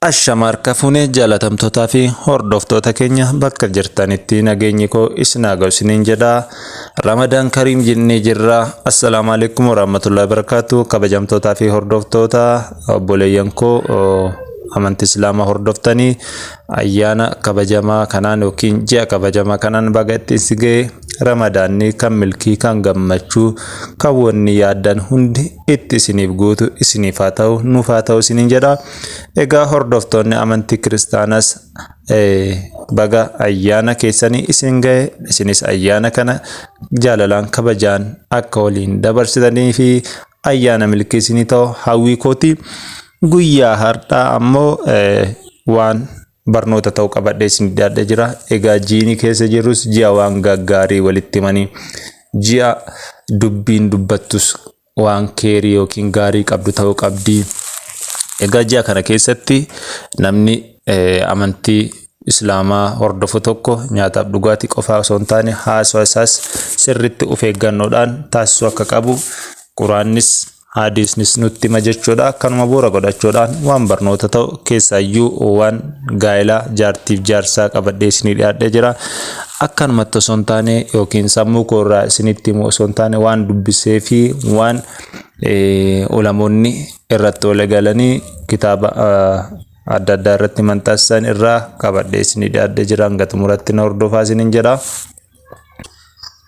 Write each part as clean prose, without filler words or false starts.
Ashama harka fuune jaalatamtootaa fi hordoftoota keenya bakka jirtanitti nageenyi koo isin haa ga'u isiniin jedha. Ramadaan Kariim jennee jirra. Assalaamu alaikum warahmatullahi wabarakatuh. Kabajamtootaa fi hordoftoota obboleeyyan koo amantii Islaamaa hordoftanii ayyaana kabajamaa kanaan yookiin ji'a kabajamaa kanaan baga ittiin si ga'e. Ramadaanni kan milkii, kan gammachuu, kan wanni yaaddan hundi itti isiniif guutu isiniif haa ta'u, nuuf haa ta'u isiniin jedha. Egaa hordoftoonni amantii kiristaanaas baga ayyaana keessanii isin ga'e, isinis ayyaana kana jaalalaan kabajaan akka waliin dabarsitanii fi ayyaana milkii isinii ta'u hawwii kooti. Guyyaa har'aa ammoo waan barnoota ta'u qabadhee isin dhiyaadhee jira. Egaa jiini keessa jirrus ji'a waan gaggaarii walitti himanii, ji'a dubbiin dubbattus waan keerii yookiin gaarii qabdu ta'uu qabdi. Egaa ji'a kana keessatti namni amantii Islaamaa hordofu tokko nyaataaf dhugaatii qofaa osoo hin taane haasawa isaas sirriitti of eeggannoodhaan taasisuu akka qabu Quraannis Hadiisnis nutti hima jechuudha. Kanuma bu'uura godhachuudhaan waan barnoota ta'u keessaayyuu waan gaa'elaa jaartiif jaarsaa qabadhee isinii dhiyaadhee jira. Akkanumatti osoo hin taane yookiin sammuu koo irraa isinitti himu osoo hin taane waan dubbisee fi waan ulamoonni irratti wal galanii kitaaba adda addaa irratti maxxansan irraa qabadhee isinii dhiyaadhee jira. Hanga xumuratti na hordofaa isiniin jedha.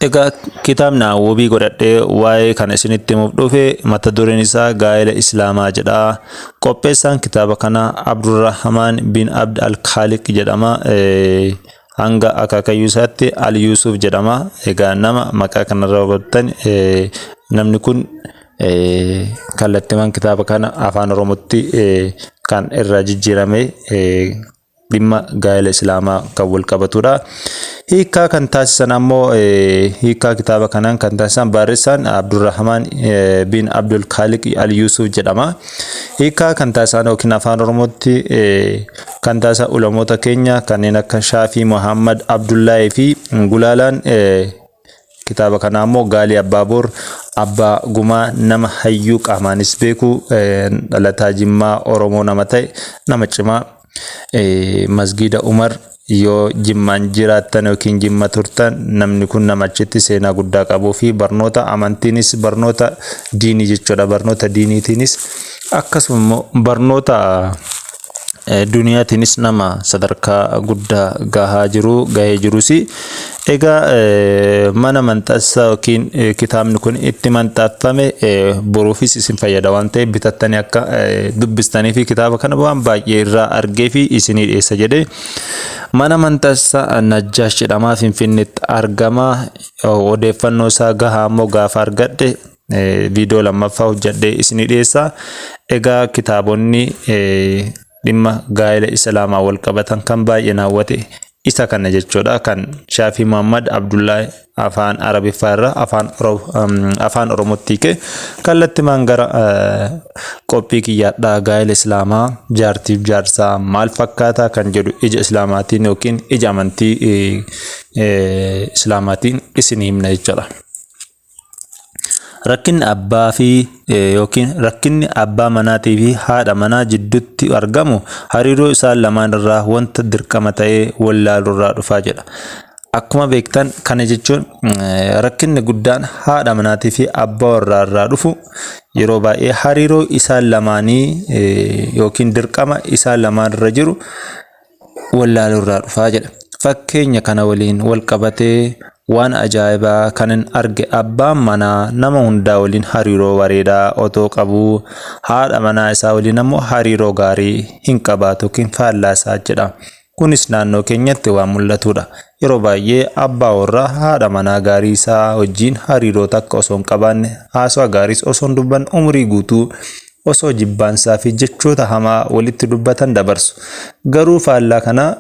Egaa kitaabni an wabii godhadhee waa'ee kana isinitti himuuf dhufe mata dureen isaa Gaa'ela Islaamaa jedha. Qopheessaan kitaaba kanaa Abdurrahmaan bin Abd al-Khaaliq jedhama. Hanga akaakayyuu isaatti Al Yuusuf jedhama. Egaa nama maqaa kanarraa hubattan namni kun kallattimaan kitaaba kana afaan Oromootti kan irraa jijjiirame dhimma gaa'ela Islaamaa kan wal qabatudha. Hiikkaa kan taasisan ammoo hiikkaa kitaaba kanaan kan taasisan barreessaan Abdurrahmaan bin Abdul Khaliq Al Yuusuf jedhama. Hiikkaa kan taasisan yookiin afaan Oromootti kan taasisan ulamoota keenya kanneen akka Shaafii Muhammad Abdullaahii fi Gulaalaan Kitaaba kanaa immoo Gaalii Abbaaboor Abbaa Gumaa nama hayyuu qaamaanis beeku dhalataa Jimmaa Oromoo nama ta'e nama cimaa Masgiida Umar yoo Jimmaan jiraattan yookiin Jimma turtan namni kun nama achitti seenaa guddaa qabuu fi barnoota amantiinis barnoota diinii jechuudha barnoota diiniitiinis akkasuma immoo barnoota duniyaatiinis nama sadarkaa guddaa gahaa jiru gahee jirus. Egaa mana maxxansa yookiin kitaabni kun itti maxxanfame boruufis isin fayyada waan ta'eef bitattanii akka dubbistanii fi kitaaba kana waan baay'ee irraa argee fi isinii dhiyeessa jedhee mana maxxansa Najjaash jedhamaa Finfinneetti argama. Odeeffannoo isaa gahaa immoo gaafa argadhe viidiyoo lammaffaa hojjedhee isinii dhiyeessa. Egaa kitaabonni dhimma gaa'ela Islaamaa wal qabatan kan baay'ee na hawwate isa kana jechuudha. Kan Shaafii Muhammad Abdullaahi afaan Arabiffaa irraa afaan Oromootti hiike kallattimaan gara qophii kiyyaadhaa gaa'ela Islaamaa jaartiif jaarsaa maal fakkaataa kan jedhu ija Islaamaatiin yookiin ija amantii Islaamaatiin isin himna jechuudha. Rakkinni abbaa fi yookiin rakkinni abbaa manaatii fi haadha manaa jidduutti argamu hariiroo isaan lamaan irraa wanta dirqama ta'ee wallaaluu irraa dhufaa jedha. Akkuma beektan kana jechuun rakkinni guddaan haadha manaatii fi abbaa warraa irraa dhufu yeroo baay'ee hariiroo isaan lamaanii yookiin dirqama isaan lamaan irra jiru wallaaluu irraa dhufaa jedha. Fakkeenya kana waliin wal qabatee waan ajaa'ibaa kanin arge abbaan manaa nama hundaa waliin hariiroo bareedaa otoo qabuu haadha manaa isaa waliin ammoo hariiroo gaarii hin qabaatu yookiin faallaa isaa jedha. Kunis naannoo keenyatti waan mul'atudha. Yeroo baay'ee abbaa warraa haadha manaa gaarii isaa wajjin hariiroo takka osoo hin qabaanne haasawa gaariis osoo hin dubbanne umurii guutuu osoo jibbaansaa fi jechoota hamaa walitti dubbatan dabarsu. Garuu faallaa kanaa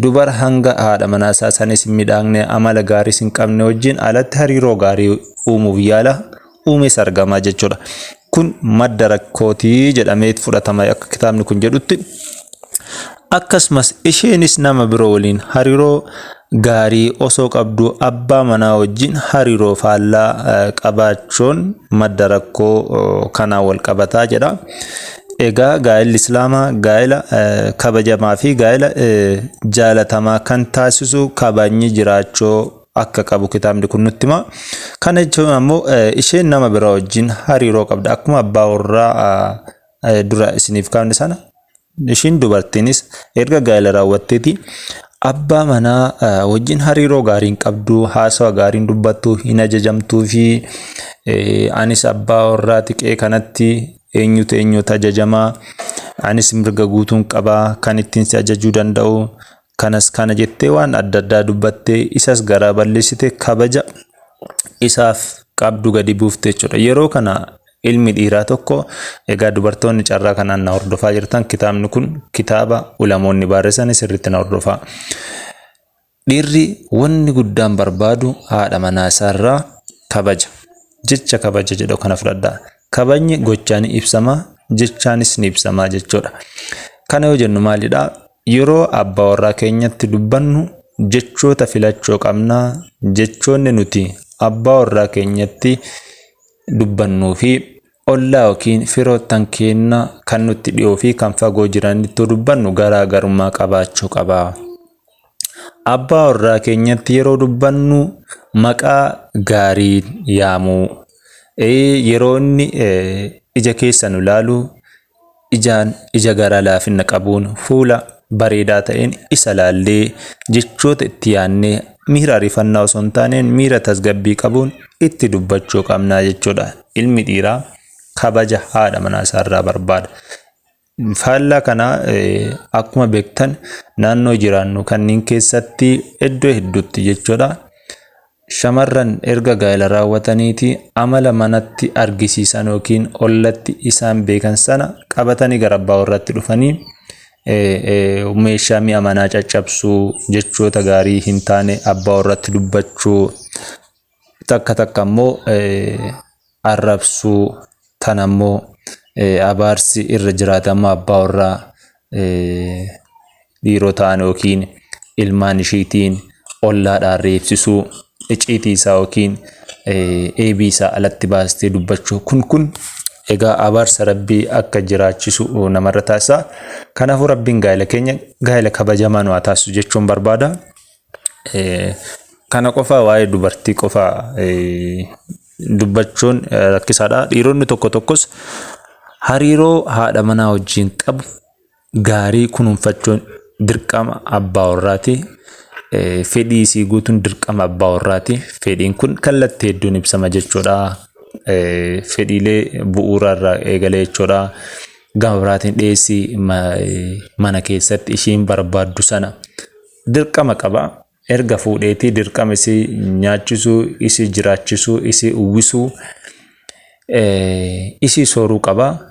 dubara hanga haadha manaa isaa sanis hin midhaagne amala gaariis hin qabne wajjin alatti hariiroo gaarii uumuuf yaala uumees argama jechuudha. Kun madda rakkootii jedhamee fudhatama akka kitaabni kun jedhutti. Akkasumas isheenis nama biroo waliin hariiroo gaarii osoo qabduu abbaa manaa wajjin hariiroo faallaa qabaachuun madda rakkoo kanaan wal qabataa jedha. Egaa gaa'elli Islaamaa gaa'ela kabajamaa fi gaa'ela jaalatamaa kan taasisu kabajni jiraachuu akka qabu kitaabni kun nutti hima. Kana jechuun ammoo isheen nama biraa wajjin hariiroo qabda. Akkuma abbaa warraa dura isiniif kaafne sana ishiin dubartiinis erga gaa'ela raawwatteeti abbaa manaa wajjin hariiroo gaarii hin qabdu, haasawa gaarii hin dubbattu, hin ajajamtuu fi anis abbaa warraa xiqee kanatti eenyutu eenyutu ajajamaa, anis mirga guutuun qabaa kan ittiin si ajajuu danda'u, kanas kana jettee waan adda addaa dubbattee isas garaa balleessite kabaja isaaf qabdu gadi buufte jechuudha. Yeroo kana ilmi dhiiraa tokko egaa dubartoonni carraa kanaan na hordofaa jirtan kitaabni kun kitaaba ulamoonni barreessan sirriitti na hordofaa. Dhiirri wanni guddaan barbaadu haadha manaa isaarraa kabaja. Jecha kabaja jedhu kana fudhadhaa. Kabajni gochaan ibsama, jechaanis ni ibsama jechuudha. Kana yoo jennu maalidhaa? Yeroo abbaa warraa keenyatti dubbannu jechoota filachuu qabna. Jechoonni nuti abbaa warraa keenyatti dubbannuu fi ollaa yookiin firoottan keenya kan nutti dhiyoo fi kan fagoo jiranitti dubbannu garaagarummaa qabaachuu qaba. Abbaa warraa keenyatti yeroo dubbannu maqaa gaarii yaamuu, yeroo inni ija keessa nu ilaalu ijaan ija gara laafina qabuun fuula bareedaa ta'een isa laallee jechoota itti yaadnee miira ariifannaa osoo hin taaneen miira tasgabbii qabuun itti dubbachuu qabnaa jechuudha. Ilmi dhiiraa kabaja haadha manaa isaarraa barbaada. Faallaa kanaa akkuma beektan naannoo jiraannu kanneen keessatti iddoo hedduutti jechuudha. Shamarran erga gaa'ela raawwataniiti amala manatti argisiisan yookiin ollatti isaan beekan sana qabatanii gara abbaa warraatti dhufanii meeshaa mi'a manaa caccabsuu, jechoota gaarii hin taane abbaa warraatti dubbachuu, takka takka ammoo arrabsuu, tan ammoo abaarsi irra jiraate ammoo abbaa warraa dhiirotaan yookiin ilmaan ishiitiin ollaadhaan reebsisuu, icciitii isaa yookiin eebii isaa alatti baastee dubbachuu kun kun egaa abaarsa rabbii akka jiraachisu namarra taasisa. Kanaafuu rabbiin gaa'ela keenya gaa'ela kabajamaa nu haa taasisu jechuun barbaada. Kana qofaa waa'ee dubartii qofaa dubbachuun rakkisaadha. Dhiironni tokko tokkos hariiroo haadha manaa wajjin qabu gaarii kunuunfachuun dirqama abbaa warraati. Fedhii isii guutuun dirqama abbaa warraati. Fedhiin kun kallattii hedduun ibsama jechuudha. Fedhiilee bu'uura irraa eegalee jechuudha. Gama biraatiin dhiyeessii mana keessatti ishiin barbaaddu sana dirqama qaba. Erga fuudheetii dirqama isii nyaachisuu, isii jiraachisuu, isii uwwisuu, isii sooruu qaba.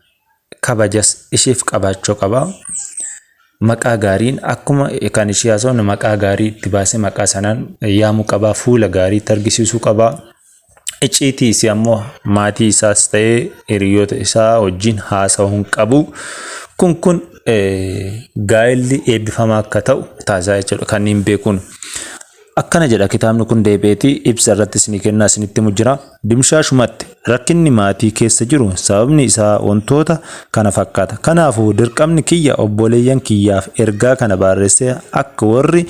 Kabajas isheef qabaachuu qaba. Maqaa gaariin akkuma kan ishee haasofnu maqaa gaarii itti baasee maqaa sanaan yaamuu qaba. Fuula gaarii itti argisiisuu qaba. Icciitii isii ammoo maatii isaas ta'ee hiriyoota isaa wajjin haasa'uu hin qabu. Kun kun gaa'elli eebbifamaa akka ta'u taasisaa jechuudha kanneen beekuun. Akkana jedha kitaabni kun deebi'eeti ibsa irratti isinii kennaa isinitti himu jira. Dimshaashumatti rakkinni maatii keessa jiru sababni isaa wantoota kana fakkaata. Kanaafuu dirqamni kiyya obboleeyyan kiyyaaf ergaa kana barreessee akka warri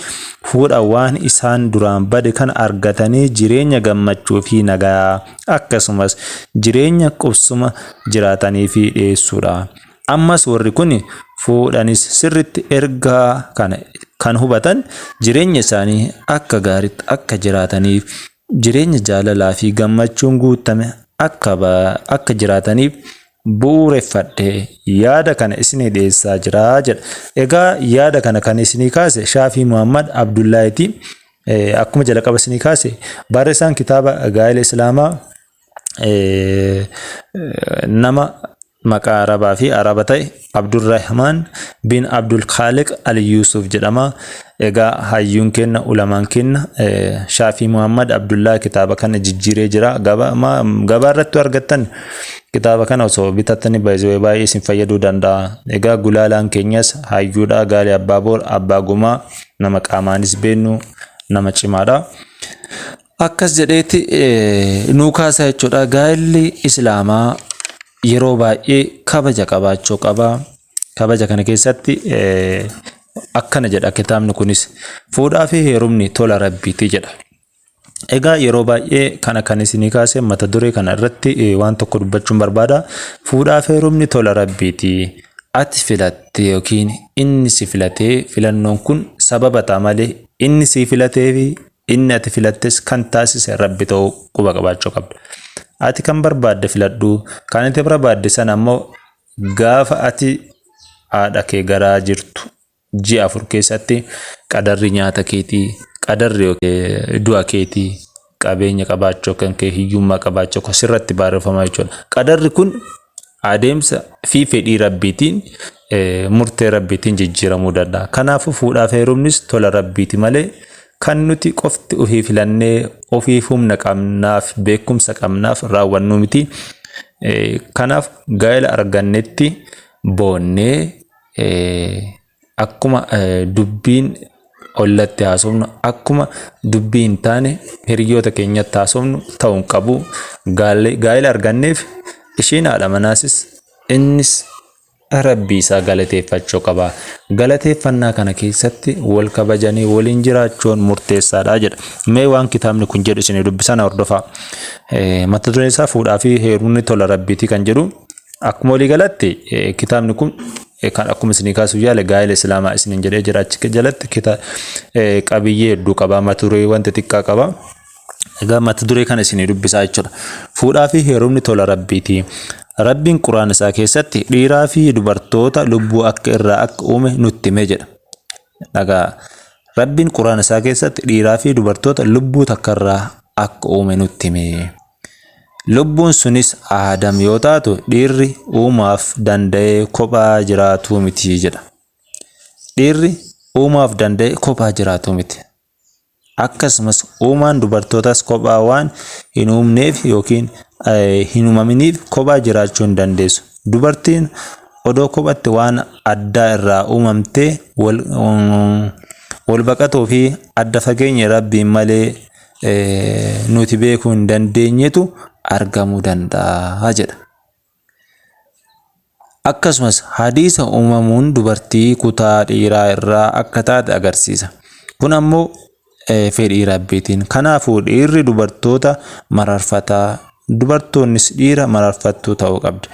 fuudha waan isaan duraan bade kana argatanii jireenya gammachuu fi nagaa akkasumas jireenya qubsuma jiraatanii fi dhiyeessuudha. Ammas warri kun fuudhanis sirritti ergaa kana kan hubatan jireenya isaanii akka gaariitti akka jiraataniif jireenya jaalalaa fi gammachuun guutame akka akka jiraataniif bu'uureffadhe yaada kana isinii dhiyeessaa jira jedha. Egaa yaada kana kan isinii kaase Shaafii Muhammad Abdullaahiti. Akkuma jalqaba isinii kaase barreessaan kitaaba gaa'ela Islaamaa nama maqaa Arabaa fi Araba ta'e Abdurrahmaan bin Abdul Khaaliq Al Yuusuf jedhama. Egaa hayyuun kenna ulamaan kenna Shaafii Muhammad Abdullaa kitaaba kana jijjiiree jira. Gabaa irratti argattan kitaaba kana osoo bitattanii baay'ee baay'ee isin fayyaduu danda'a. Egaa gulaalaan keenyas hayyuudha Gaalee Abbaaboor Abbaa Gumaa nama qaamaanis beennu nama cimaadha. Akkas jedheeti nuu kaasa jechuudha. Gaa'elli Islaamaa yeroo baay'ee kabaja qabaachuu qaba. Kabaja kana keessatti akkana jedha kitaabni kunis fuudhaa fi heerumni tola rabbiiti jedha. Egaa yeroo baay'ee kana kan isinii kaase mata duree kana irratti waan tokko dubbachuun barbaada. Fuudhaa fi heerumni tola rabbiiti. Ati filatte yookiin inni si filatee filannoon kun sababa ta'a malee inni si filatee fi inni ati filattes kan taasise rabbi ta'uu quba qabaachuu qabda. Ati kan barbaadde filadhu, kan ati barbaadde sana ammoo gaafa ati haadha kee garaa jirtu ji'a 4 keessatti qadarri nyaata keetii, qadarri du'a keetii, qabeenya qabaachuu kan kee, hiyyummaa qabaachuu kan sirratti barreeffama jechuudha. Qadarri kun adeemsa fi fedhii rabbiitiin murtee rabbiitiin jijjiiramuu danda'a. Kanaafuu fuudhaaf heerumnis tola rabbiiti malee kan nuti qofti ofii filannee ofiif humna qabnaaf beekumsa qabnaaf raawwannu miti. Kanaaf gaa'ela argannetti boonnee akkuma dubbiin ollatti haasofnu akkuma dubbii hin taane hiriyoota keenyatti haasofnu ta'uu hin qabu. Gaa'ela arganneef isheen haadha manaasis innis Rabbii isaa galateeffachuu qaba. Galateeffannaa kana keessatti wal kabajanii waliin jiraachuun murteessaadha jedha. Mee waan kitaabni kun jedhu isinii dubbisaa na hordofaa. Mata dureen isaa fuudhaa fi heerumni tola Rabbiiti kan jedhu. Akkuma walii galatti kitaabni kun kan akkuma isinii kaasuuf yaale gaa'ela Islaamaa isiniin jedhee jira. Achi jalatti qabiyyee hedduu qaba. Mata duree wanta xiqqaa qaba. Egaa mata duree kana isinii dubbisaa jechuudha. Fuudhaa fi heerumni tola Rabbiiti. Rabbiin Qur'aana isaa keessatti dhiiraa fi dubartoota lubbuu akka irraa akka uume nutti hime jedha. Dhagaa. Rabbiin Qur'aana isaa keessatti dhiiraa fi dubartoota lubbuu takka irraa akka uume nutti hime. Lubbuun sunis Aadam yoo taatu dhiirri uumaaf danda'ee kophaa jiraatuu miti jedha. Dhiirri uumaaf danda'ee kophaa jiraatuu miti. Akkasumas uumaan dubartootaas kophaa waan hin uumneef yookiin hin uumaminiif kophaa jiraachuu hin dandeessu. Dubartiin odoo kophatti waan addaa irraa uumamtee wal baqatoo fi adda fageenya Rabbiin malee nuti beekuu hin dandeenyetu argamuu danda'a jedha. Akkasumas hadiisa uumamuun dubartii kutaa dhiiraa irraa akka taate agarsiisa. Kun ammoo fedhii Rabbiitiin. Kanaafuu dhiirri dubartoota mararfataa, dubartoonnis dhiira mararfattuu ta'uu qabdi.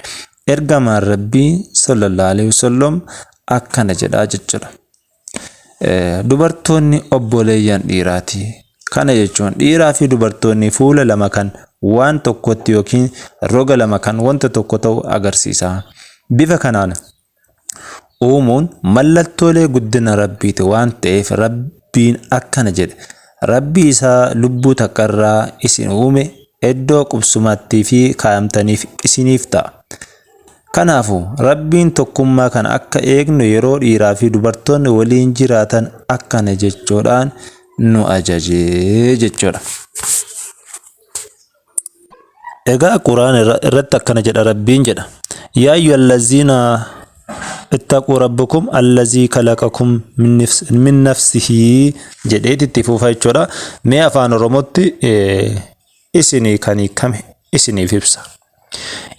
Ergamaan Rabbii sallallahu alaihi wasallam akkana jedhaa jechuudha. Dubartoonni obboleeyyan dhiiraati. Kana jechuun dhiiraa fi dubartoonni fuula lama kan waan tokkotti yookiin roga lama kan wanta tokko ta'u agarsiisa. Bifa kanaan uumuun mallattoolee guddina Rabbiiti waan ta'eef Rabbiin akkana jedhe. Rabbii isaa lubbuu takka irraa isin uume iddoo qubsumaattii fi kaayamtaniif isiniif ta'a. Kanaafuu, Rabbiin tokkummaa kana akka eegnu yeroo dhiiraa fi dubartoonni waliin jiraatan akkana jechuudhaan nu ajaje jechuudha. Egaa Qur'aan irratti akkana jedha Rabbiin jedha. Yaa ayyuhallaziina ittaquu rabbakum allazii kalaqakum min nafsihi jedheeti itti fufa jechuudha. Mee afaan Oromootti isinii kan hiikame isiniif ibsa.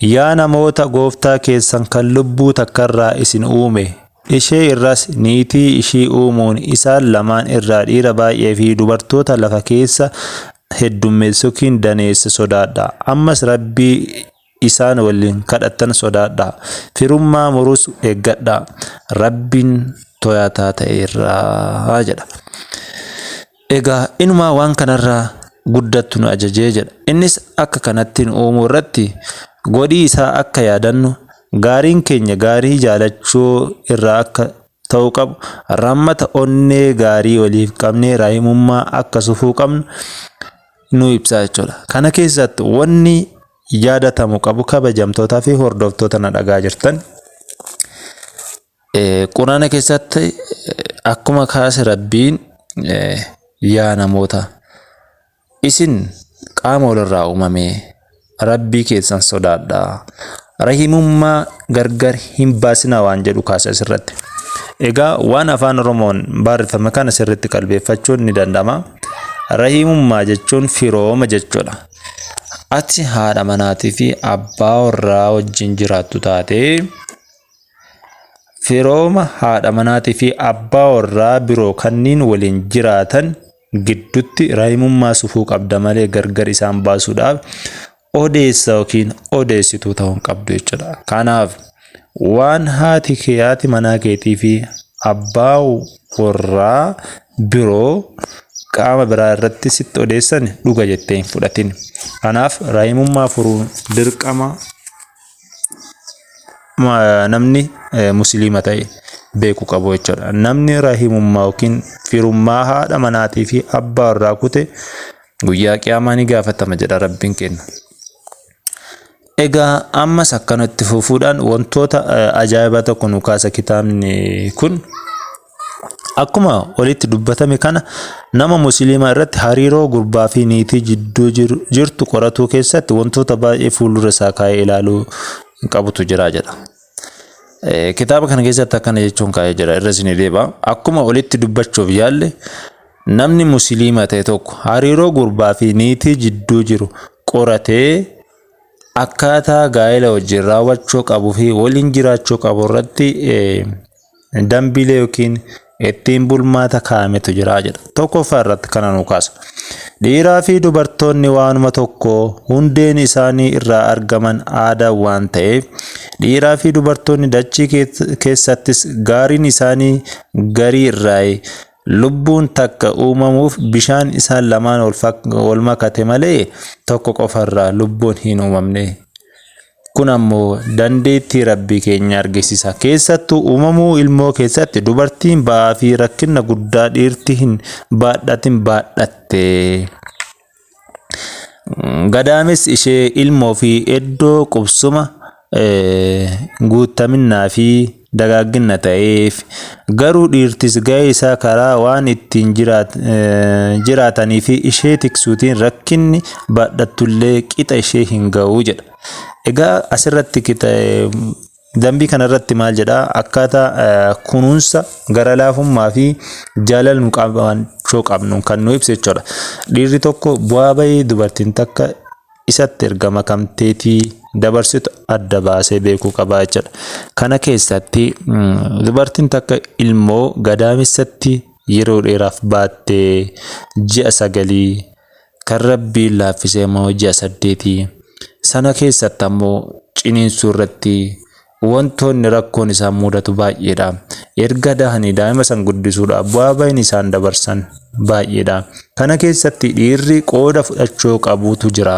Yaa namoota Gooftaa keessan kan lubbuu takkarraa isin uume, ishee irraas niitii ishii uumuun isaan lamaan irraa dhiira baay'ee fi dubartoota lafa keessa heddummeesse yookiin daneesse sodaadhaa. Ammas Rabbii isaan waliin kadhattan sodaadhaa. Firummaa murus eeggadhaa. Rabbiin toyataa ta'e irraa jedha. Egaa inumaa waan kanarraa guddattu nu ajajee jedha. Innis akka kanatti nu uumuu irratti godhii isaa akka yaadannu, gaariin keenya gaarii jaalachuu irraa akka ta'uu qabu, rahmata onnee gaarii waliif qabnee raahimummaa akka sufuu qabnu nu ibsa jechuudha. Kana keessatti wanni yaadatamu qabu kabajamtootaa fi hordoftoota na dhagaa jirtan Quraana keessatti akkuma kaase Rabbiin yaa namoota isin qaama walirraa uumame Rabbii keessan sodaadhaa rahimummaa gargar hin baasinaa waan jedhu kaase asirratti. Egaa waan afaan Oromoon barreeffame kana sirriitti qalbeeffachuun ni danda'ama. Rahimummaa jechuun firooma jechuudha. Ati haadha manaatii fi abbaa warraa wajjin jiraattu taatee firooma haadha manaatii fi abbaa warraa biroo kanneen waliin jiraatan gidduutti raahimummaa sufuu qabda malee gargar isaan baasuudhaaf odeessa yookiin odeessituu ta'uu hin qabdu jechuudha. Kanaaf waan haati kee haati manaa keetii fi abbaa warraa biroo qaama biraa irratti sitti odeessan dhuga jettee hin fudhatin. Kanaaf raahimummaa furuun dirqama namni musliima ta'e beeku qabu jechuudha. Namni raahimummaa yookiin firummaa haadha manaatii fi abbaa warraa kute guyyaa qiyaamaa ni gaafatama jedha Rabbiin keenya. Egaa ammas akkanatti fufuudhaan wantoota ajaa'ibaa tokko nu kaasa kitaabni kun. Akkuma olitti dubbatame kana nama musliimaa irratti hariiroo gurbaa fi niitii jidduu jirtu qoratuu keessatti wantoota baay'ee fuuldura isaa kaa'ee ilaaluu qabutu jira jedha. Kitaaba kana keessatti akkana jechuun kaa'ee jira irra isinii deebi'a. Akkuma olitti dubbachuuf yaalle namni musliima ta'e tokko hariiroo gurbaa fi niitii jidduu jiru qoratee akkaataa gaa'ela wajjin raawwachuu qabuu fi waliin jiraachuu qabu irratti dambiilee yookiin ittiin bulmaata kaa'ametu jira jedha. Tokkoffaa irratti kana nu kaasa. Dhiiraa fi dubartoonni waanuma tokko hundeen isaanii irraa argaman aadaa waan ta'eef dhiiraa fi dubartoonni dachii keessattis gaariin isaanii garii irraa lubbuun takka uumamuuf bishaan isaan lamaan wal makate malee tokko qofarraa lubbuun hin uumamne. Kun ammoo dandeettii Rabbii keenya argisiisa. Keessattuu uumamuu ilmoo keessatti dubartiin ba'aa fi rakkina guddaa dhiirti hin baadhatin baadhatte. Gadaames ishee ilmoo fi iddoo qubsuma guuttaminnaa fi dagaagginna ta'eef garuu dhiirtis ga'ee isaa karaa waan ittiin jiraatanii fi ishee tiksuutiin rakkinni baadhattullee qixa ishee hin ga'u jedha. Egaa asirratti dambii kanarratti maal jedhaa akkaataa kunuunsa gara laafummaa fi jaalala nu qabaachuu qabnu kan nu ibsu jechuudha. Dhiirri tokko bu'aa bahii dubartiin takka isatti erga makamteetii dabarsitu adda baasee beekuu qaba jechuudha. Kana keessatti dubartiin takka ilmoo gadaamessatti yeroo dheeraaf baattee ji'a 9 kan Rabbiin laaffisee immoo ji'a 8 sana keessatti ammoo ciniinsuu irratti wantoonni rakkoon isaan mudatu baay'eedha. Erga dahanii daa'ima san guddisuudhaaf bu'aa bahiin isaan dabarsan baay'eedha. Kana keessatti dhiirri qooda fudhachuu qabutu jira.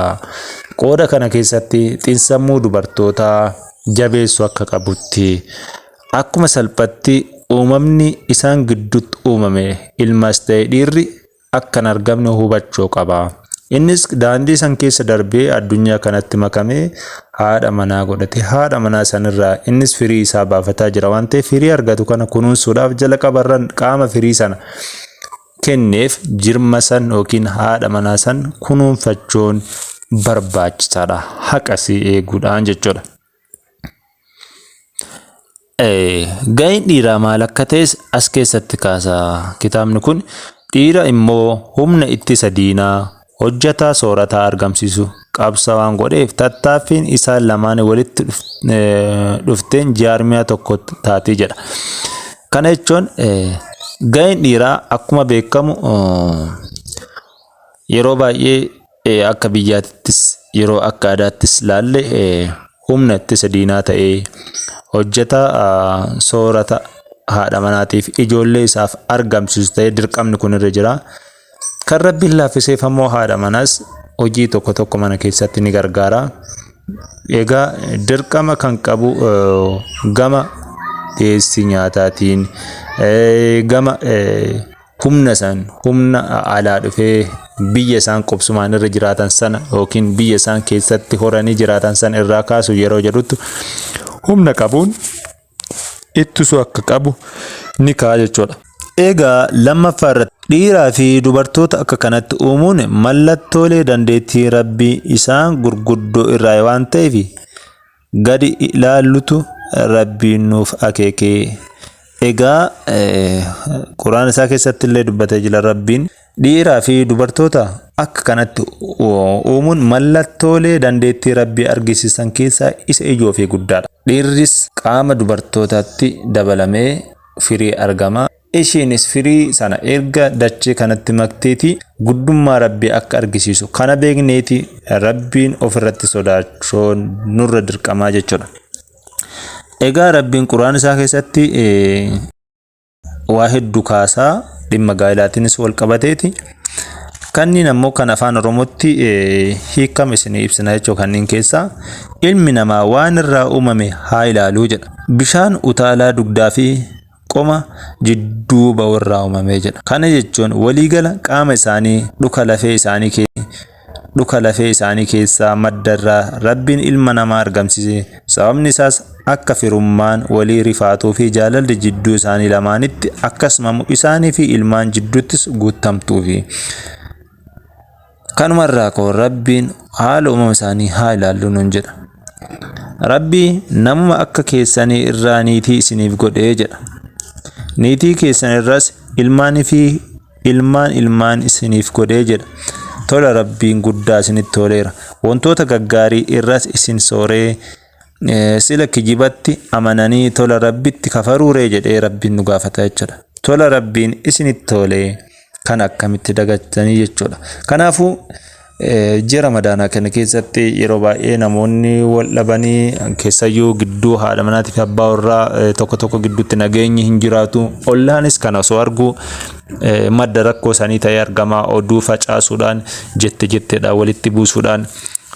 Qooda kana keessatti xiinsammuu dubartootaa jabeessuu akka qabutti akkuma salphatti uumamni isaan gidduutti uumame ilmas ta'e dhiirri akka hin argamne hubachuu qaba. Innis daandii san keessa darbee addunyaa kanatti makamee haadha manaa godhate. Haadha manaa sanirraa innis firii isaa baafataa jira waan ta'eef firii argatu kana kunuunsuudhaaf jalqabarran qaama firii sana kenneef jirma san yookiin haadha manaa san kunuunfachuun barbaachisaadha. Haqa isii eeguudhaan jechuudha. Ga'een dhiiraa maal akka ta'es as keessatti kaasa kitaabni kun. Dhiira immoo humna ittisa diinaa, hojjetaa soorataa argamsiisu qabsa waan godheef tattaaffiin isaan lamaan walitti dhufteen jaarmiyaa tokko taati jedha. Kana jechuun ga'een dhiiraa akkuma beekamu yeroo baay'ee akka biyyaattis yeroo akka aadaattis laalle humna ittisa diinaa ta'ee hojjetaa soorata haadha manaatiif ijoollee isaaf argamsiisu ta'ee dirqamni kun irra jira. Kan Rabbiin laaffiseef ammoo haadha manaas hojii tokko tokko mana keessatti ni gargaara. Egaa dirqama kan qabu gama dhiyeessii nyaataatiin gama humna san humna alaa dhufee biyya isaan qubsumaan irra jiraatan sana yookiin biyya isaan keessatti horanii jiraatan sana irraa kaasu yeroo jedhutti humna qabuun ittisuu akka qabu ni kaa'a jechuudha. Egaa lammaffaa irratti dhiiraa fi dubartoota akka kanatti uumuun mallattoolee dandeettii Rabbii isaan gurguddoo irraa waan ta'eef gadi ilaallutu Rabbiin nuuf akeeke. Egaa Qur'aan isaa keessatti illee dubbatee jira Rabbiin dhiiraa fi dubartoota akka kanatti uumuun mallattoolee dandeettii Rabbii argisiisan keessaa isa ijoo fi guddaadha. Dhiirris qaama dubartootaatti dabalamee firii argama. Ishiinis firii sana erga dachee kanatti makteeti guddummaa Rabbii akka argisiisu kana beekneeti Rabbiin ofirratti sodaachuun nurra dirqamaa jechuudha. Egaa Rabbiin Qur'aan isaa keessatti waa hedduu kaasaa dhimma gaa'ilaatiinis wal qabateeti. Kanniin ammoo kan afaan Oromootti hiikama isinii ibsina jechuudha kanneen keessaa ilmi namaa waan irraa uumame haa ilaaluu jedha. Bishaan utaalaa dugdaa fi qoma jidduu ba'u irraa uumame jedha. Kana jechuun waliigala qaama isaanii dhuka lafee isaanii dhuka lafee isaanii keessaa madda irraa Rabbiin ilma namaa argamsiise. Sababni isaas akka firummaan walii rifaatuu fi jaalalli jidduu isaanii lamaanitti akkasumamu isaanii fi ilmaan jidduuttis guuttamtuufi. Kanuma irraa koo Rabbiin haala uumama isaanii haa ilaallu nuun jedha. Rabbi namuma akka keessanii irraa niitii isiniif godhee jedha. Niitii keessan irras ilmaanii fi ilmaan ilmaan isiniif godhee jedha. Tola Rabbiin guddaa isinitti toleera. Wantoota gaggaarii irras isin sooree sila kijibatti amananii tola Rabbitti kafaruuree jedhee Rabbiin nu gaafata jechuudha. Tola Rabbiin isinitti tolee kan akkamitti dagattanii jechuudha. Kanaafuu ji'a Ramadaanaa kana keessatti yeroo baay'ee namoonni wal dhabanii keessayyuu gidduu haadha manaatii fi abbaa warraa tokko tokko gidduutti nageenyi hin jiraatu. Ollaanis kana osoo argu madda rakkoo sanii ta'ee argama. Oduu facaasuudhaan jette jetteedhaan walitti buusuudhaan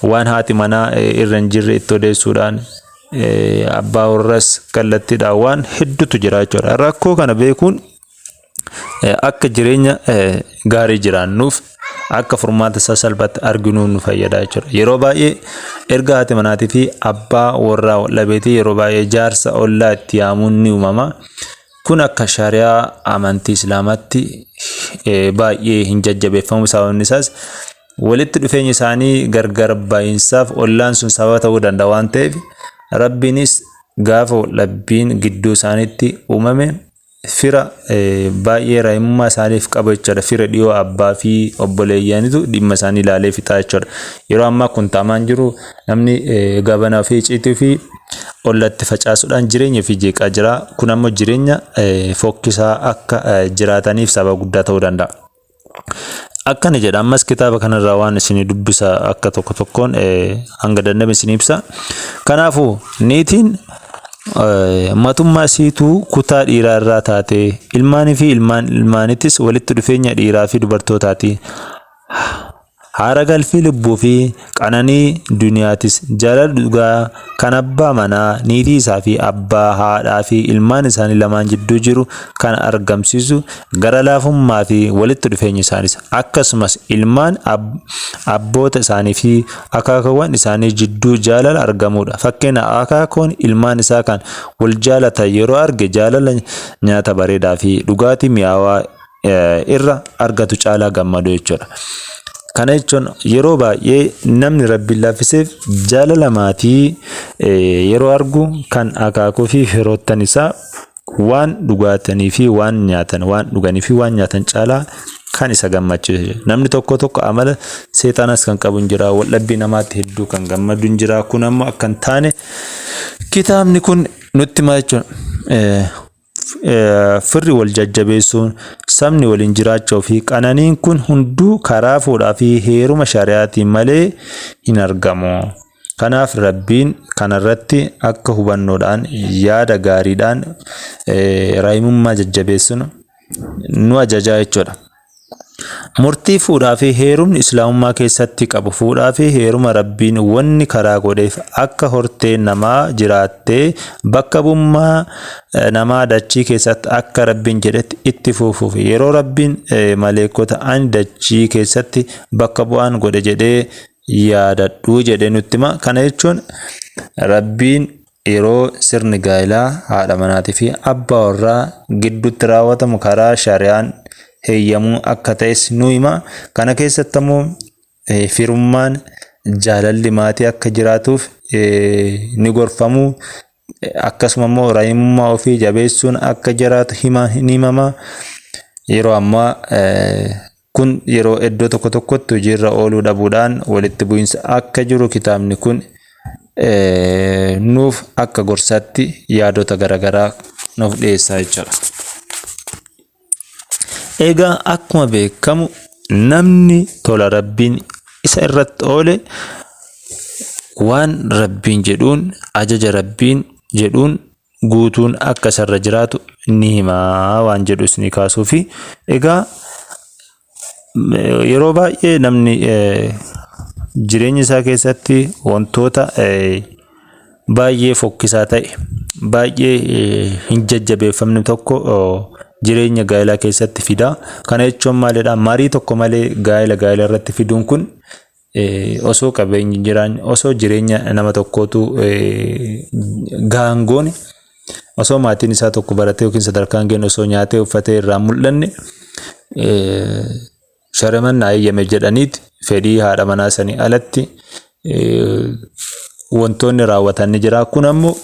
waan haati manaa irra hin jirre itti odeessuudhaan abbaa warras kallattiidhaan waan hedduutu jira jechuudha. Rakkoo kana beekuun akka jireenya gaarii jiraannuuf akka furmaata isaa salphaatti arginu nu fayyada jechuudha. Yeroo baay'ee erga haati manaatii fi abbaa warraa wal dhabeetii yeroo baay'ee jaarsa ollaa itti yaamuun ni uumama. Kun akka shari'aa amantii Islaamaatti baay'ee hin jajjabeeffamu sababni isaas walitti dhufeenya isaanii gargar ba'iinsaaf ollaan sun sababa ta'uu danda'a waan ta'eef Rabbiinis gaafa wal dhabbiin gidduu isaaniitti uumame fira baay'ee raahimummaa isaaniif qabu jechuudha. Fira dhiyoo abbaa fi obboleeyyanitu dhimma isaanii ilaalee fixaa jechuudha. Yeroo ammaa kun ta'amaan jiru namni gabana ofii icciitii fi ollatti facaasuudhaan jireenya ofii jeeqaa jira. Kun ammoo jireenya fokkisaa akka jiraataniif sababa guddaa ta'uu danda'a. Akkana jedha ammas kitaaba kanarraa waan isinii dubbisa akka tokko tokkoon hanga danda'ame isinii ibsa. Kanaafuu niitiin matummaa isiituu kutaa dhiiraa irraa taate ilmaanii fi ilmaan ilmaanittis walitti dhufeenya dhiiraa fi dubartootaati. Haara galfii lubbuu fi qananii duniyaatis jaalala dhugaa kan abbaa manaa, niitii isaa fi abbaa, haadhaa fi ilmaan isaanii lamaan jidduu jiru kan argamsiisu gara laafummaa fi walitti dhufeenya isaanis akkasumas ilmaan abboota isaanii fi akaakawwan isaanii jidduu jaalala argamuudha. Fakkeenya akaakoon ilmaan isaa kan wal jaalatan yeroo arge jaalala nyaata bareedaa fi dhugaatii mi'aawaa irra argatu caalaa gammadu jechuudha. Kana jechuun yeroo baay'ee namni Rabbiin laaffiseef jaalala maatii yeroo argu kan akaakuu fi firoottan isaa waan dhugaatanii fi waan nyaatan waan dhuganii fi waan nyaatan caalaa kan isa gammachiisu. Namni tokko tokko amala seexanas kan qabu hin jira. Waldhabbii namaatti hedduu kan gammadu hin jira. Kun ammoo akka hin taane kitaabni kun nutti hima jechuudha. Firri wal jajjabeessuun, sabni waliin jiraachuu fi qananiin kun hunduu karaa fuudhaa fi heeruma shari'aatiin malee hin argamu. Kanaaf Rabbiin kanarratti akka hubannoodhaan yaada gaariidhaan raahimummaa jajjabeessinu nu ajajaa jechuudha. Murtii fuudhaa fi heerumni Islaamummaa keessatti qabu fuudhaa fi heeruma Rabbiin wanni karaa godheef akka horteen namaa jiraattee bakka bu'ummaa namaa dachii keessatti akka Rabbiin jedhetti itti fuufuuf yeroo Rabbiin maleekota ani dachii keessatti bakka bu'aan godhe jedhee yaadadhu jedhee nutti hima. Kana jechuun Rabbiin yeroo sirni gaa'ilaa haadha manaatii fi abbaa warraa gidduutti raawwatamu karaa shari'aan heeyyamuu akka ta'es nu hima. Kana keessatti ammoo firummaan jaalalli maatii akka jiraatuuf ni gorfamu. Akkasuma immoo raahimummaa ofii jabeessuun akka jiraatu ni himama. Yeroo ammaa Kun yeroo iddoo tokko tokkotti hojiirra ooluu dhabuudhaan walitti bu'iinsa akka jiru kitaabni kun nuuf akka gorsaatti yaadota garaagaraa nuuf dhiyeessaa jechuudha. Egaa akkuma beekamu namni tola Rabbiin isa irratti oole waan Rabbiin jedhuun ajaja Rabbiin jedhuun guutuun akka isarra jiraatu ni himaa waan jedhu isinii kaasuufi. Egaa yeroo baay'ee namni jireenya isaa keessatti wantoota baay'ee fokkisaa ta'e baay'ee hin jajjabeeffamne tokko jireenya gaa'elaa keessatti fida. Kana jechuun maalidha? Marii tokko malee gaa'ela gaa'ela irratti fiduun kun osoo qabeenyi hin jiraanne, osoo jireenya nama tokkootu gahaan goone, osoo maatiin isaa tokko baratee yookiin sadarkaa hin geenye osoo nyaatee uffatee irraa mul'anne shari'aan naa eeyyame jedhaniiti fedhii haadha manaa sanii alatti wantoonni raawwatan ni jira. Kun ammoo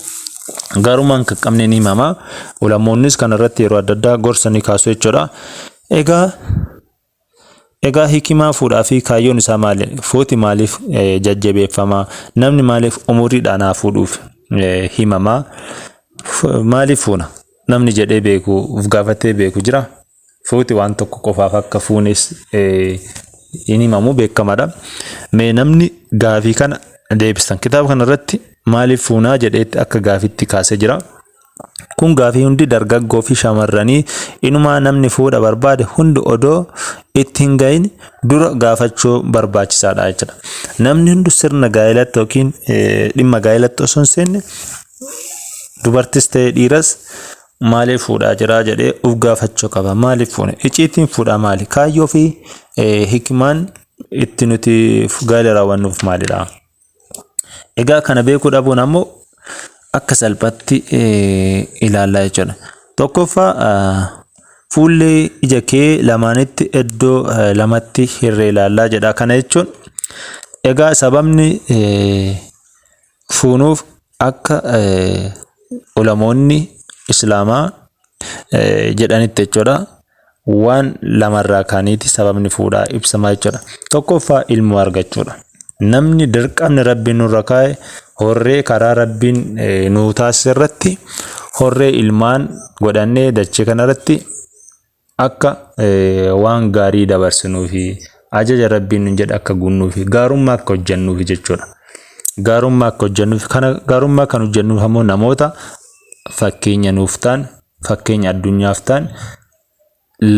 gaarummaan kan qabne ni himama. Ulamoonnis kanarratti yeroo adda addaa gorsa ni kaasu jechuudha. Egaa hikimaa fuudhaa fi kaayyoon isaa maali? Fuuti maaliif jajjabeeffama? Namni maaliif umuriidhaan haa fuudhuuf himama? Maaliif fuuna? Namni jedhee beeku of gaafatee beeku jira? Fuuti waan tokko qofaaf akka fuunes hin himamu beekamadha. Mee namni gaafii kana deebistan kitaaba kana irratti maaliif fuunaa jedheetti akka gaafitti kaasee jira. Kun gaafii hundi dargaggoo fi shamarranii inumaa namni fuudha barbaade hundi odoo itti hin gahin dura gaafachuu barbaachisaadha jechuudha. Namni hundi sirna gaa'elatti yookiin dhimma gaa'elatti osoo hin seenne dubartis ta'e dhiiras maaliif fuudhaa jira jedhee of gaafachuu qaba. Maaliif fuune? Icciitiin fuudhaa maali? Kaayyoo fi hikmaan itti nuti gaa'ela raawwannuuf maalidha? Egaa kana beekuu dhabuun ammoo akka salphaatti ilaallaa jechuudha. Tokkoffaa fuullee ija kee lamaanitti iddoo lamatti hirree ilaallaa jedha. Kana jechuun egaa sababni fuunuuf akka ulamoonni Islaamaa jedhanitti jechuudha. Waan lamarraa kaaniiti sababni fuudhaa ibsamaa jechuudha. Tokkoffaa ilmoo argachuudha. Namni dirqamni Rabbiin nurra kaa'e horree karaa Rabbiin nuu taasise irratti horree ilmaan godhannee dachee kanarratti akka waan gaarii dabarsinuufi ajaja Rabbiin nun jedhe akka guunnuufi gaarummaa akka hojjennuufi jechuudha. Gaarummaa akka hojjennuufi kana gaarummaa kan hojjennuuf ammoo namoota fakkeenya nuuf ta'an fakkeenya addunyaaf ta'an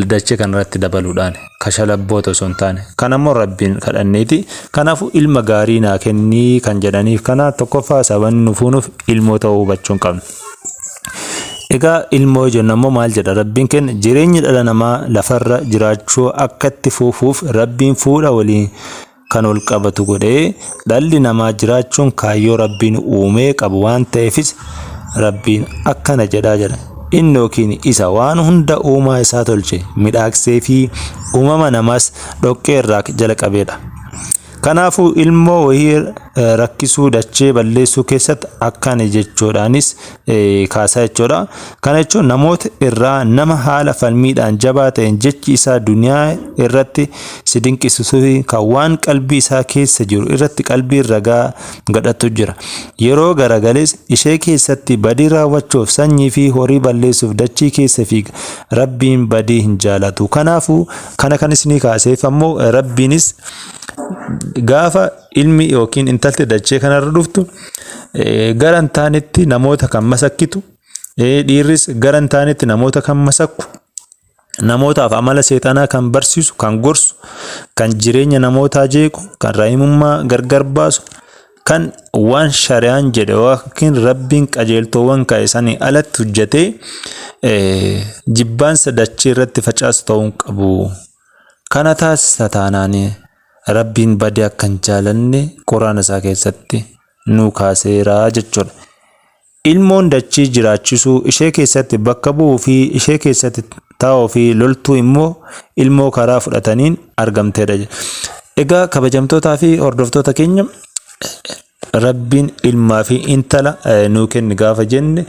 dachee kanarratti dabaluudhaan kashalabboota osoo hin taane kan ammoo Rabbiin kadhanneeti. Kanaafuu ilma gaarii naa kennii kan jedhaniif kana tokkoffaa sababni nu fuunuuf ilmoo ta'uu hubachuu hin qabnu. Egaa ilmoo jennu ammoo maal jedha Rabbiin kenna jireenyi dhala namaa lafarra jiraachuu akka itti fuufuuf Rabbiin fuudha waliin kan ol qabatu godhee dhalli namaa jiraachuun kaayyoo Rabbiin uumee qabu waan ta'eefis Rabbiin akkana jedhaa jedha. Inni yookiin isa waan hunda uumaa isaa tolche midhaagsee fi uumama namaas dhoqqee irraa jala qabeedha. Kanaafuu ilmoo wayii rakkisuu dachee balleessuu keessatti akkana jechuudhaanis kaasaa jechuudha. Kana jechuun namoota irraa nama haala falmiidhaan jabaa ta'een jechi isaa duniyaa irratti si dinqisiisuu fi kan waan qalbii isaa keessa jiru irratti qalbiin ragaa gadhatu jira. Yeroo garagales ishee keessatti badii raawwachuuf sanyii fi horii balleessuuf dachii keessa fiiga. Rabbiin badii hin jaalatu. Kanaafuu kana kan isinii kaaseef ammoo Rabbiinis gaafa ilmi yookiin intalti dachee kanarra dhuftu gara hin taanetti namoota kan masakkitu, dhiirris gara hin taanetti namoota kan masakku, namootaaf amala seexanaa kan barsiisu, kan gorsu, kan jireenya namootaa jeequ, kan raahimummaa gargar baasu, kan waan shari'aan jedhe yookiin Rabbiin qajeeltoowwan kaa'e sanii alatti hojjetee jibbaansa dachee irratti facaasu ta'uu hin qabu. Kana taasisa taanaan Rabbiin badii akka hin jaalanne Qur'aana isaa keessatti nuu kaaseera jechuudha. Ilmoon dachii jiraachisuu, ishee keessatti bakka bu'uu fi ishee keessatti taa'uu fi loltuu immoo ilmoo karaa fudhataniin argamteedha. Egaa kabajamtootaa fi hordoftoota keenya Rabbiin ilmaa fi intala nuu kenni gaafa jenne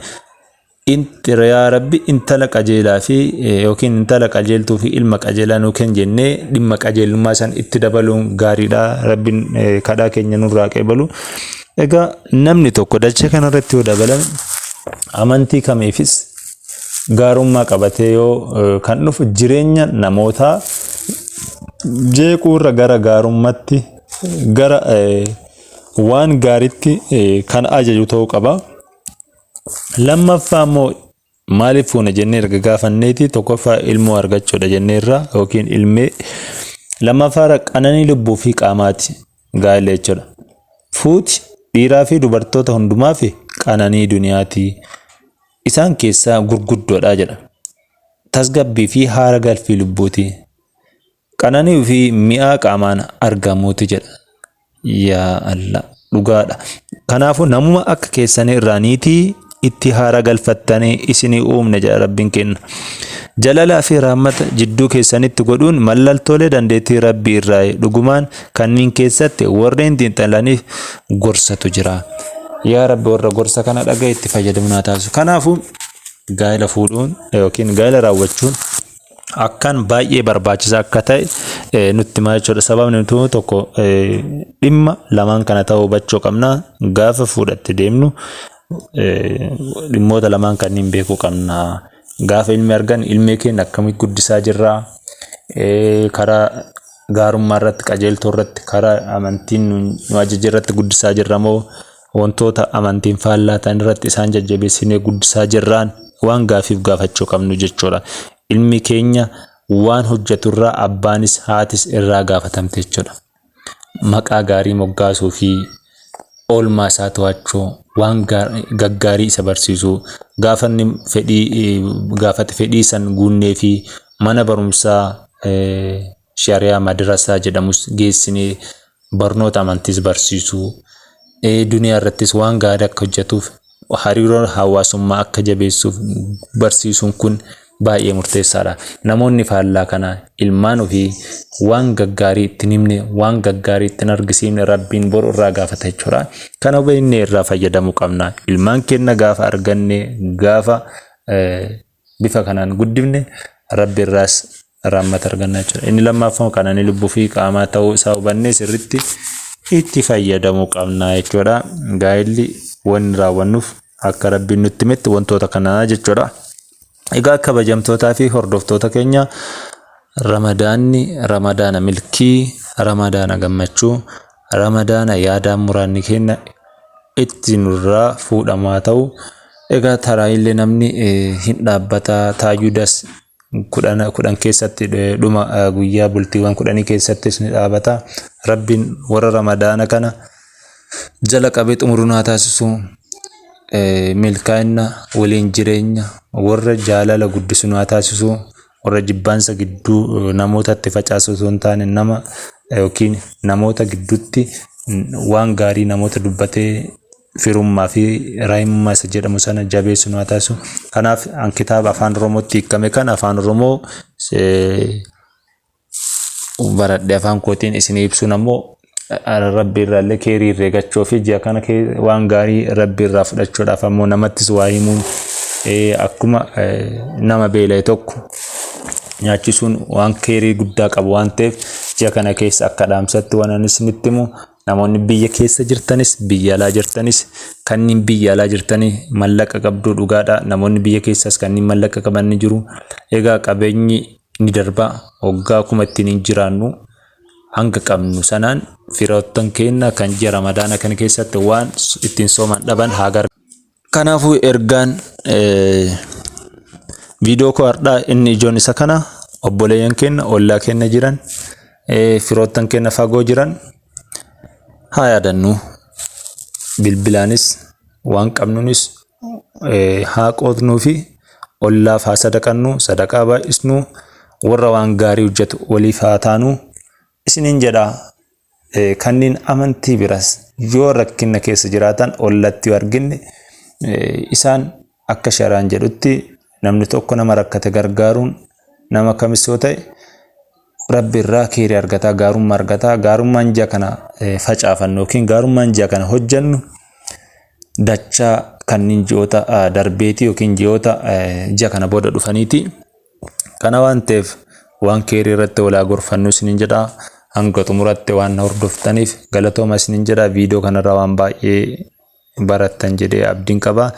Yaa Rabbi intala qajeelaa fi yookiin intala qajeeltuu fi ilma qajeelaa nuu kenni jennee dhimma qajeelummaa san itti dabaluun gaariidha. Rabbiin kadhaa keenya nurraa qeebalu. Egaa namni tokko dachee kanarratti yoo dabalame amantii kamiifis gaarummaa qabatee yoo kan dhufu jireenya namootaa jeequu irra gara gaarummaatti gara waan gaariitti kan ajaju ta'uu qaba. Lammaffaa immoo maaliif fuuna jennee erga gaafanneeti tokkoffaa ilmoo argachuudha jenneerra yookiin ilmee lammaffaarra qananii lubbuu fi qaamaati gaa'ela jechuudha. Fuuti dhiiraa fi dubartoota hundumaaf qananii duniyaati. Isaan keessaa gurguddoodha jedha. Tasgabbii fi haara galfii lubbuuti. Qananii fi mi'aa qaamaan argamuuti jedha. Yaa Allah dhugaadha. Kanaafuu namuma akka keessanii irraa niitii itti haara galfattanii isinii uumne jedha Rabbiin keenya. Jalalaa fi rahmata jidduu keessanitti godhuun mallattoolee dandeettii Rabbii irraa dhugumaan kanneen keessatti warreen xiinxalaniif gorsatu jira. Yaa Rabbi warra gorsa kana dhaga'e itti fayyadamu naa taasisu. Kanaafuu gaa'ela fuudhuun yookiin gaa'ela raawwachuun akkaan baay'ee barbaachisaa akka ta'e nutti himaa jechuudha. Sababni nuti tokko dhimma lamaan kana ta'uu hubachuu qabna. Gaafa fuudhatti deemnu dhimmoota lamaan kanneen beekuu qabna. Gaafa ilmi argan ilmee keenya akkamitti guddisaa jirra? Karaa gaarummaa irratti qajeeltoo irratti karaa amantiin nu ajaje irratti guddisaa jirra moo wantoota amantiin faallaa ta'an irratti isaan jajjabeessinee guddisaa jirraan waan gaafiif gaafachuu qabnu jechuudha. Ilmi keenya waan hojjetu irraa abbaanis haatis irraa gaafatamte jechuudha. Maqaa gaarii moggaasuu fi oolmaa isaa to'achuu, waan gaggaarii isa barsiisuu, gaafa inni fedhii gaafate fedhii san guunnee fi mana barumsaa shari'aa madrasaa jedhamus geessinee barnoota amantiis barsiisuu, duniyaa irrattis waan gaarii akka hojjetuuf hariiroo hawaasummaa akka jabeessuuf barsiisuun kun baay'ee murteessaadha. Namoonni faallaa kana ilmaan ofii waan gaggaarii itti hin himne, waan gaggaarii itti hin argisiifne Rabbiin boru irraa gaafata jechuudha. Kana hubaynee irraa fayyadamuu qabna. Ilmaan keenya gaafa arganne gaafa bifa kanaan guddifne Rabbi irraas rahmata arganna jechuudha. Inni lammaffaa qananii lubbuu fi qaamaa ta'uu isaa hubannee sirriitti itti fayyadamuu qabna jechuudha. Gaa'elli wanni raawwannuuf akka Rabbiin nutti himetti wantoota kanaa jechuudha. Egaa kabajamtootaa fi hordoftoota keenya Ramadaanni Ramadaana milkii, Ramadaana gammachuu, Ramadaana yaadaan muraanni keenya itti nurraa fuudhamaa ta'u. Egaa taraayiillee namni hin dhaabbata taajuudas 10 keessatti dhuma guyyaa bultiiwwan kudhanii keessattis ni dhaabata. Rabbiin warra Ramadaana kana jala qabee xumuru naa taasisu. Milkaa'ina waliin jireenya warra jaalala guddisu naa taasisu. Warra jibbaansa gidduu namootatti facaasu osoo hin taane nama yookiin namoota gidduutti waan gaarii namoota dubbatee firummaa fi raahimummaa isa jedhamu sana jabeessu nu haa taasisu. Kanaaf an kitaaba afaan Oromootti hiikame kana afaan Oromoo baradhe afaan kootiin isinii ibsuun ammoo Rabbi irraa illee keerii irra eegachuu fi ji'a kana waan gaarii Rabbi irraa fudhachuudhaaf ammoo namattis waa himuun akkuma nama beela'e tokko nyaachisuun waan keerii guddaa qabu waan ta'eef ji'a kana keessa akka dhaamsatti waan ani isinitti himu namoonni biyya keessa jirtanis biyya alaa jirtanis kanneen biyya alaa jirtanii mallaqa qabduu dhugaadha namoonni biyya keessaas kanneen mallaqa qaban ni jiru egaa qabeenyi ni darba waggaa kuma ittiin hin jiraannu hanga qabnu sanaan firoottan keenya kan ji'a ramadaana kana keessatti waan ittiin sooman dhaban haa gargaaru. Kanaafuu ergaan viidiyoo koo har'aa inni ijoon isa kana obboleeyyan keenya ollaa keenya jiran firoottan keenya fagoo jiran haa yaadannu bilbilaanis waan qabnunis haa qoodnuu fi ollaaf haa sadaqannu sadaqaa baay'isnu warra waan gaarii hojjetu waliif haa taanu isiniin jedha. Kanneen amantii biras yoo rakkina keessa jiraatan ollatti yoo arginne isaan akka sharaan jedhutti namni tokko nama rakkate gargaaruun nama kamis yoo ta'e Rabbi irraa keerii argataa gaarummaa argataa gaarummaan ji'a kana facaafannu yookiin gaarummaan ji'a kana hojjennu dachaa Kanneen ji'oota darbeeti yookiin ji'oota ji'a kana booda dhufaniiti. Kana waan ta'eef waan keerii irratti walaa gorfannu isiniin jedha. Hanga xumuratti waan hordoftaniif galatooma isiniin jedha. Viidiyoo kanarraa waan baay'ee barattan jedhee abdiin qaba.